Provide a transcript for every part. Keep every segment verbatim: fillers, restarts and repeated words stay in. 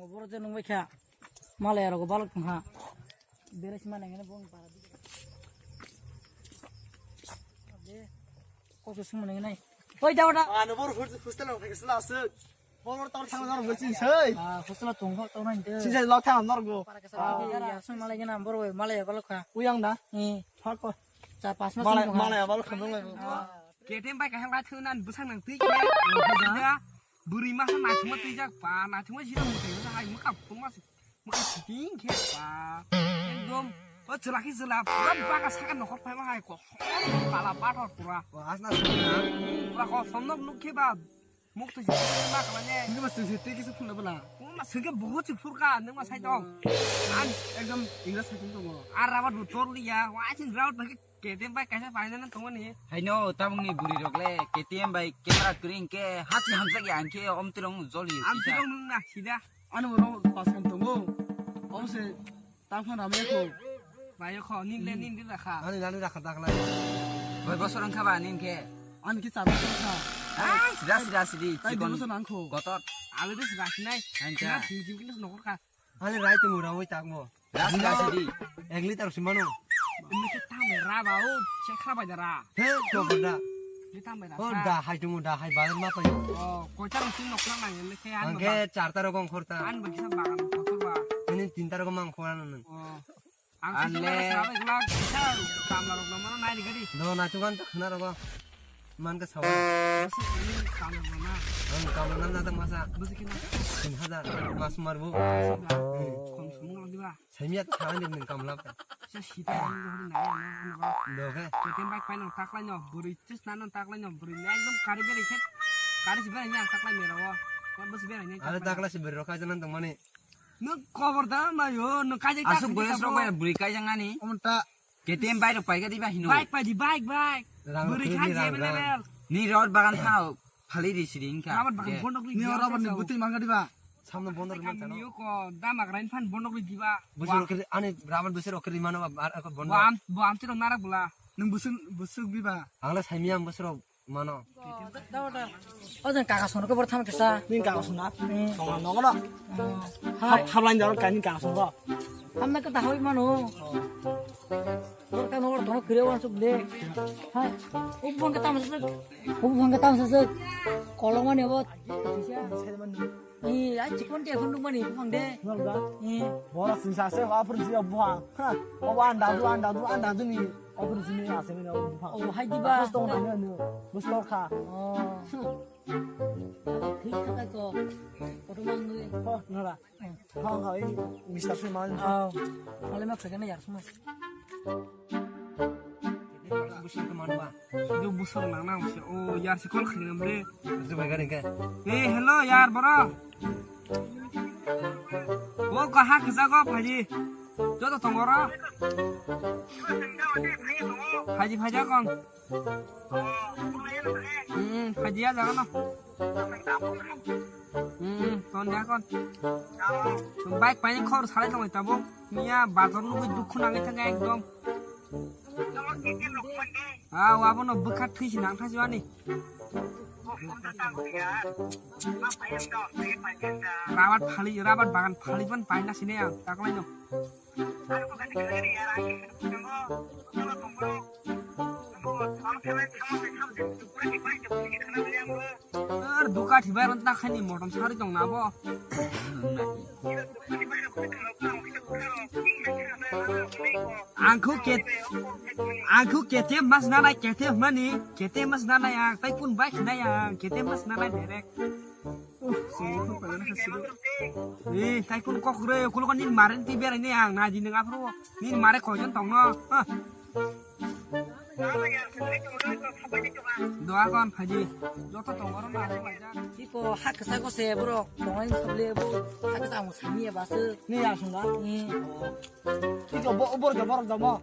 Boro je nungbai kha. Malai rok balok thang ha. Bere sima nang ne bong para. De. Koso sima nang nai. Oi da da. Ano bor hostel no thakisla asuk. Bor bor tor thang nor bor sing sei. Ah, hostel tong ho to nai de. Sing sei lok thang nor go. Para ka sa ya sung malai gena bor malai balok kha. Uyang da. Eh. Thak ko. Cha pas ma malai sing malai balok kha nung. K T M bai kaham bai thun nan bwsang nang twi khe. Sida bwrwi masa naithokma twijak pa, naithokma sida mwtai masa hai mwkha phungma se, mwkha kiting khe pa. Ekdom o chwla khe chwla pura baka saka nokhor phaima hai kosom kala pathor pura. O asna sumna. Pura kosom nok nuk khe ba muk twi ma kala ne. Ngi ma sing se twi kisa phunna bala. Kuma sing khe bohut se phurka nung ma sai tong. An ekdom ingra sai tong tongo. Ar rabat bo tor liya, wa sin rabat ba K T M bai kaisa painani tongmani. Haino tabukni bwrwi rok le K T M bai camera kwrwi hinkhe hasi hamjak ya hinkhe omtirong joli. Amtirong nung na sida. Ani bono pasan tongo. Obose tangphang ramai kho. Bai kho nin le nin di rakha. Ani nani rakha daklai. Bai bosor wngkha ba nin khe. Ani ki chaba kha. Ai sida sida sidi. Tai chikon. Dino nang kho. Kotor. Alu dis rasinai. Hanchan. Na jim jim kini nokor kha. Ani rai tumu rawi takmo. Ras gas di. Ek liter si mano. Ini ke tang bai ra ba o, chekra bai da ra. He, to benda. Ini tang bai da. Oh, da hai tumu da hai ba ma pa yo. Oh, koi tang si nok lang nang ini ke an. Angke ba. Char ta rokong khorta. An ba kisa bagan kotor ba. Ini tin ta rokong mang khoran nang. Oh. Ang sisi mana serabai gelak, bisa kamla rok mana naik gadi. Do na tukan tak khna rogo. Man ka sawa. Masa ini kamla mana? Ang kamla nan na tak masa. Masa kena. Tin hajar mas marbo. Kom semua lagi ba. Sami at khan din kamla pa. Sa sita yang gori na ya na ba. Do ke. Ketem baik pain taklai no, buri tis nan taklai no, buri na ekdom kari beri khet. Kari si beri ni taklai mera wo. Bas beri ni. Ada taklai si beri roka janan tong mani. Nuk khobor da ma yo, nuk kaje ta. Asuk boyos rok bai buri kaijang nani. Omta. K T M bai rok pai gadi ba hino. Bike pai di, bike, bike. Buri khan jebel level. Ni rod bagan thao phali di sidi inka. Rabar bagan bondok ni. Ni rabar ni buti mangadi ba. Samno bondok ni mangadi. Yo ko dama grain fan bondok ni diba. Busur kiri ani rabar busur kiri mano ba bondok. Bo am bo am tiro nara bula. Nung busuk busuk biba. Angla saimiyam busur mano. O jeng kaka sono ke bor tham kisa. Ning kaka sona. Hmm. Songa nogo no. Hmm. Hap hap lain jaro kani kaka songo. Hamna ke tahoi mano. Bor ka nogo tono kire wan suk de. Hai. Ubon ke tam suk. Ubon ke tam suk. Kolong mani bo. Ni ai chikon de khun mani bang de. Nogo. Ni. Bora sinsa se wa pur si buha. Ha. O anda du anda du anda du ni. Operation ni ase ni operation. Oh, hai diba? Bus tong nai ni. Bus tor kha. Oh. Thik kha ko. Koto mang ni. Ho, nora. Ho, ho, ini Mister Sui man. Oh. Kale ma khagana yar suma. Bus ke man ba. Yo bus nang nang se. Oh, yar se kol khagana bre. Bus bai gari ke. Eh, hello yar bro. O kaha kisa ko phaji. Joto tongoro. Phaji phaji kon. Hmm, phaji ya jaga no. Hmm, ton dia kon. Bike pai khor salai tong tabo. Miya bazar lugui dukhu nangai thang ekdom. Ah, wabo no bwkha thwi si nang thasi wani. Rabat phali, rabat bagan phali ban paina sini ang taklai no. Ar duka thibai ron ta khani motom sari tong na bo. Angkhu ket, angkhu kete mas nanai kete mani kete mas nanai ang tai kun bai khnai ang kete mas nanai derek. Eh, tai kun kok re kulo kan nin maren ti berai ne ang na di nang afro nin mare kojon tong no. Doa kon phaji joto tong oro na. Tipo haksa ko se bro tongai sable bo haksa ang sani ya bas. Ni ya sunga. Ni. Tiko bo bor ke bor jamo.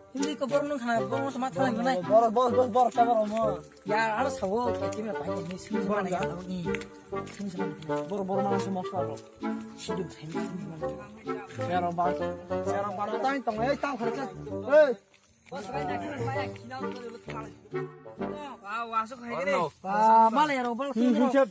Hindi ko bor nung khana bor mo sama thalai nai. Bor bor bor bor ka bor mo. Ya aro sawo ke kime pai ni sini sama ni. Sini sama ni. Bor bor ma sama sa ro. Sidu sini sini sama ni. Sero ba. Sero ba tai tong ei tang khare. Ei. Bos rai na khare ba ya kina ko lo thalai. Ba, wasuk hai gede. Ba, malai ya, robal. Hmm, sini, hmm, siap.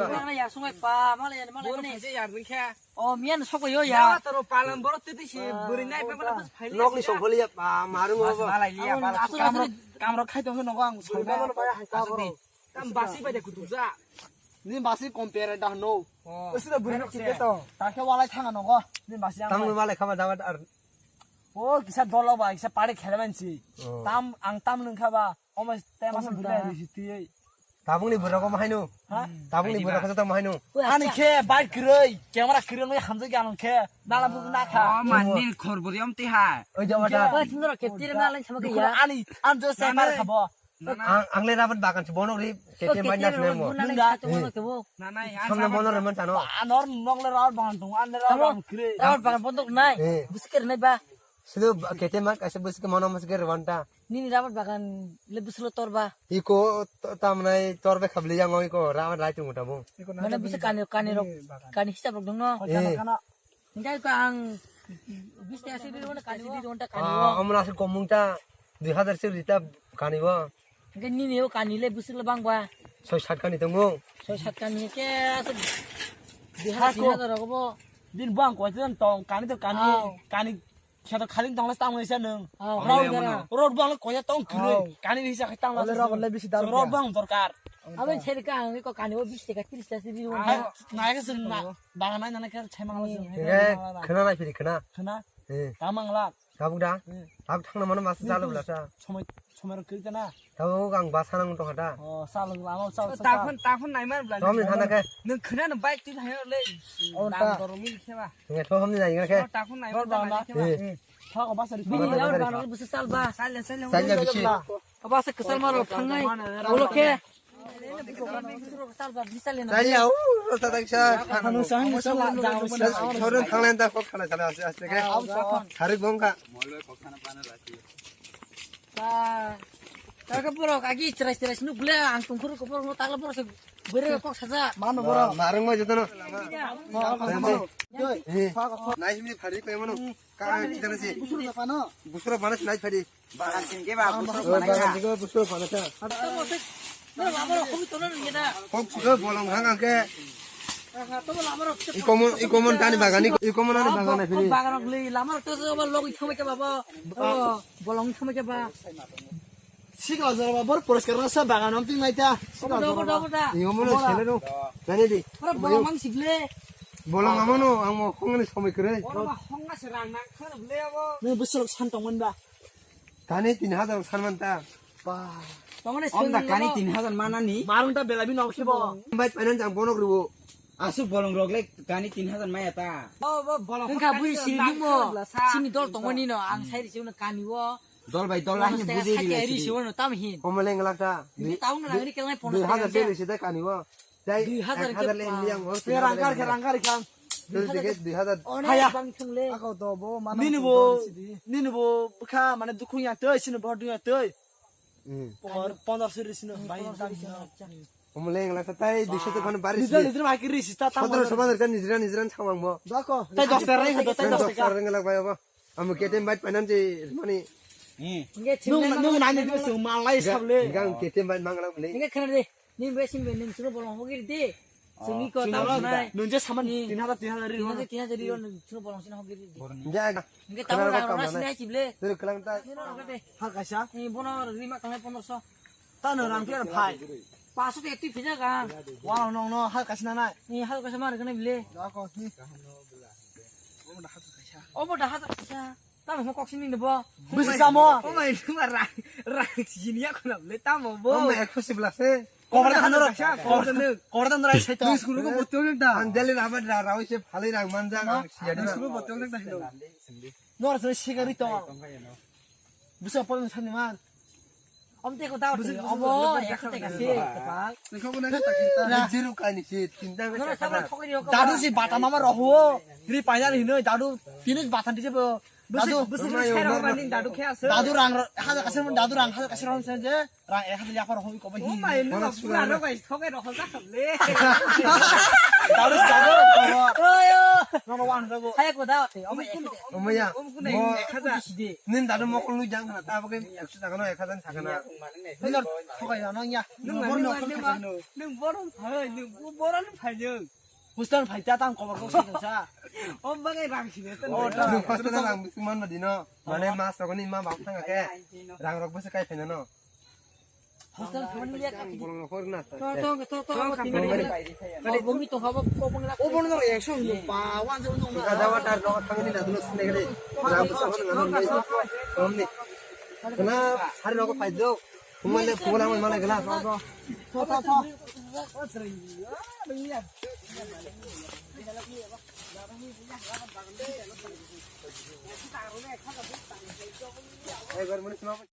Mana ya, sungai, ba, malai ya, malai. Boro ni. Kaisa yar ding khe. Oh, mian sok yo ya. Dawa toro palan boro titi si buri nai pa mana pas phai. Nok ni sok ya, ba, marung. Malai liya, ba, asuk, kamro, asuk. Kamro khai tong nogo ang. Buri ba, ba, hai, asuk ba, ni. Tam basi bai de kutuk ja. Ni basi compare da no. Oh. Usi da buri nok chite to. Ta khe walai thanga nogo. Ni basi ang. Tam walai khama dawa ar. Oh, kisa dolo ba, kisa pare khele mansi. Oh. Tam, ang tam nung kha ba. Omo tema sam buri nai risi tiyei. Tabung ni bura ko mahaino. Ha? Tabung ni bura ko ta mahaino. Ani khe bai kroi, camera kroi noi hamjak ya nung khe. Nala bu na kha. Oh, man, nin khor buri om ti ha. Oi, jawa da. Oi, sundor ke tira na lang sama ke ya. Ani, an jo se mar khabo. Ang, ang le rabat bagan si bono ri, ke ke mai nas nemo. Nung da. Samna bono re man sano. Anor nong le rabat bagan tung, an le rabat bagan kroi. Rabat bagan bondok nai. Eh. Busi ker nai ba. Sido kete mak asa bwswk mano mwswk rwanta. Nini rabar bagan le bwswk torba. Iko tamnai torbe khabli yang iko rabar rai tung tabo. Mane bwswk kani kani rok kani hisab rok dongno. Eh. Hingkai ko ang bis ta si bir wanta kani. Ah, amra se komung ta dui hazar se rita kani bo. Hingke nini o kani le bwswk le bang ba? Soi sat kani tongo. Soi sat kani ke aswk. Dui hazar, tin hazar rogo bo. Din bang ko jan tong kani to kani, kani sa to khali tong le tang le sa nung. Rod bang le ko ya tong kiri. Kani ni sa tang le. Rod bang dorkar. Abang cheri ka ang ko kani o bis taka tris taka si bi. Na ke sun na. Bang na na ke chai mang le sun. Khna na phiri khna. Khna. Eh. Tamang lak. Tabuk da? Hmm. Tabuk thangna mano masa chalo bla sa. Somoi, somoi rok kwrwi ta na? Tabuk ang basa nang tongkha da. Oh, chalo bla, ano chalo, chalo. Takhon, takhon naimar bla. Tomni thana khe. Nwng khwna no bike twi thayo le. Oh, dam ta. Dorong mili khe ba. Nge to homni nai nge khe. Oh, takhon naimar bla, bla, bla. Khe ba. Eh. Thok basa ri. Bini yar bla, bla, bisi chal ba. Chal le, chal le. Chal le bisi. Basa kwchal maro thangnai. Ulo khe. Chaya, o, rota tak sa. Thorun thanglen ta kok khala khala ase ase ke. Tharik bongkha. Ta ka borok agi chrai chrai sinu ble ang tungkhur ko borok no takla borok se bere kok saja. Mano borok. Marung ma jotono. Nai sini phari pe mano. Ka kita si. Busur bana si nai phari. Bagan singke ba, busur bagan singke, busur bagan singke. Kok singke bolong hang angke. Ikomon, ikomon tani bagan, ikomon ani bagan ai phiri. Bagan rok le, lama rok to ba log thangbai ke baba. Bolong thangbai ke ba. Sika jor ba bor poriskar na sa bagan om ting naita. Obo da, obo da, obo da. Ikomon sele no. Nani di. Ora bolong mang sigle. Bolong amono, ang mo khongni somoi kre. Ora ba khongna se rang nang khana ble abo. Ni busur san tongmon ba. Kani tin hazar sanman ta. Ba. Tongone om da kani tin hazar manani. Marung ta belabi nok khibo. Bai panan jang bonok ribo. Asuk bolong rok le kani tin hazar maya ta. Bo, bo, bolong. Wngkha bui sini lungmo. Sini dol tongoni no ang sai risi uno kani o. Dol bai dol ahini bujui ri lai sini. Risi uno tam hin. Omo leng lak ta. Ini taun na ini kelai pono. Dui hazar se risi da kani o. Dui hazar ke. Rangkar khe, rangkar khe. Dui hazar. Haya. Bang thung le. Ako to bo mano. Nini bo, nini bo bwkha mane dukhung ya tei, sini bo dung ya tei. Hmm. Por pondro suri sino, bai tam sino. Omo leng la tai dui sho to khon bari. Nijra nijra mai kiri sita tam. Sotro so bazar kan nijra nijra samang bo. Dako. Tai dos taka rai, tai dos taka. Reng la bai bo. Amo K T M bike panan je mani. Hmm. Nung nung nani tu sung malai sable. Gang K T M bike mangla bole. Nge khana de. Ni be sim be ning sino bolong hogir de. Sini ko tam nai. Nung je saman tin hazar tin hazar ri. Tin hazar tin hazar ri sino bolong sino hogir de. Ja. Nge tam ra ra sini ai chible. Dere kelang ta. Sino ra de. Ha kaisa. Ni bono rima kang pondro so. Tano rang piar phai. Paso te tui phija ga. Wa no no hal kasna nai. Ni hal kasna mar gane bile. Da ko hi. Obo da hal kasna. Tamo ho kok sini ne bo. Busi samo. O mai ma ra ra sini ya kono le tamo bo. O mai ekho sibla se. Kobor da hanoro. Kobor da nora sai to. Ni suru ko botol da. Ang dele na ba ra ra se phale rang manja. Ni suru botol da hino. Nor se sigari to. Busa pon sani man. Om te ko daw te. Obo, ekho te ka se, kepal. Jiru kani se, tinta. Nora sabra thokri ko. Dadu si bata mama rohu. Ri payar hino, dadu tinu bata dise bo. Dadu. Bwswk, bwswk Mama, khe rw mama. Bani dadu khe aswk. Dadu rang, hajar kasir, dadu rang hajar kasir rong se je rang ek hajar yapar hoi kobo hi. Oh my, nung Mana bura sura. Rok bai thokai rok hojak khamle. Dadu, dadu. Oyo. Nono wan jago. Saya ko da te, omo ek hajar. Omo ya. Omo kunai Mo- ek hajar. Sidi. Nin dadu mokol lu jang khana, ta bagwi ekso taka no ek hajar sakana. Nino thokai rano ya. Nung Borno mani khon mani ma. Thangano. Nung Borno phai, nung Borno phai nung. Hostel phai ta tang kobar kok sa sa. Om bagai rang sini. Oh, ta. Nung hostel rang bisi man ma dino. Mane mas rok ni ma bap thang ke. Rang rok bisi kai phai no. Hostel thangmani liya kaki. Bolong rok hor na sa. To, to, to, to, to, to, to, to, to, to, to, bomi to habo ko bangla. O bono ekso hino pa, wan se uno. Ka dawa tar rok thangni na dulo sine gede. Rang bisi hon na hon ni. Hon ni. Kena sari rok phai do. Kumale pula mo male gela. To, to, to. Hey, bar mo.